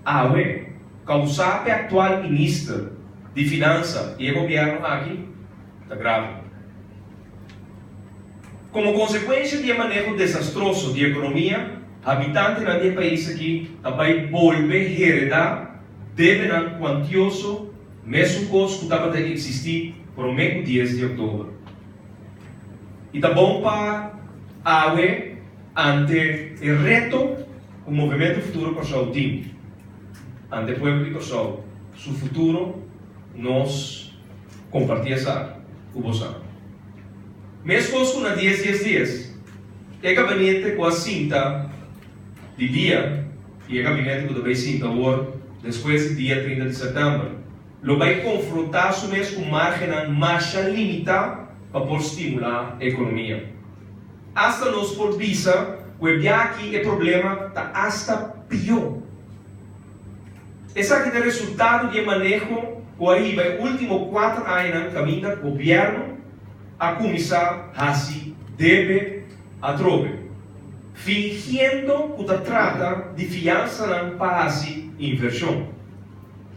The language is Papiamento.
Awe, kousá pa e aktual minister di Finansa i e gobièrnu aki, ta grave. Komo konsekuensha di e maneho desastroso di ekonomia, habitantenan di e pais aki ta bai bolbe heredá debenan kuantioso mesun kos ku tabata eksistí promé ku dies di òktober. I ta bon pa awe ante e reto ku Movementu Futuro Kòrsou tin ante pueblo di Kòrsou su futuro nos kompartí esaki ku boso. Meskos ku na dies dies dies, e gabinete ku a sinta di dia i e gabinete ku ta bai sinta awor despues di dia 30 di sèptèmber lo bai konfrontá su mes ku márgennan masha limitá pa por stimulá ekonomia. Asta nos por bisa ku e bia aki e problema ta asta pió. Esaki ta resultado di e maneho ku a hiba e último kuater añanan kaminda gobièrnu a kuminsá hasi debe atrobe, fingiendo ku ta trata di fiansanan pa hasi invershon.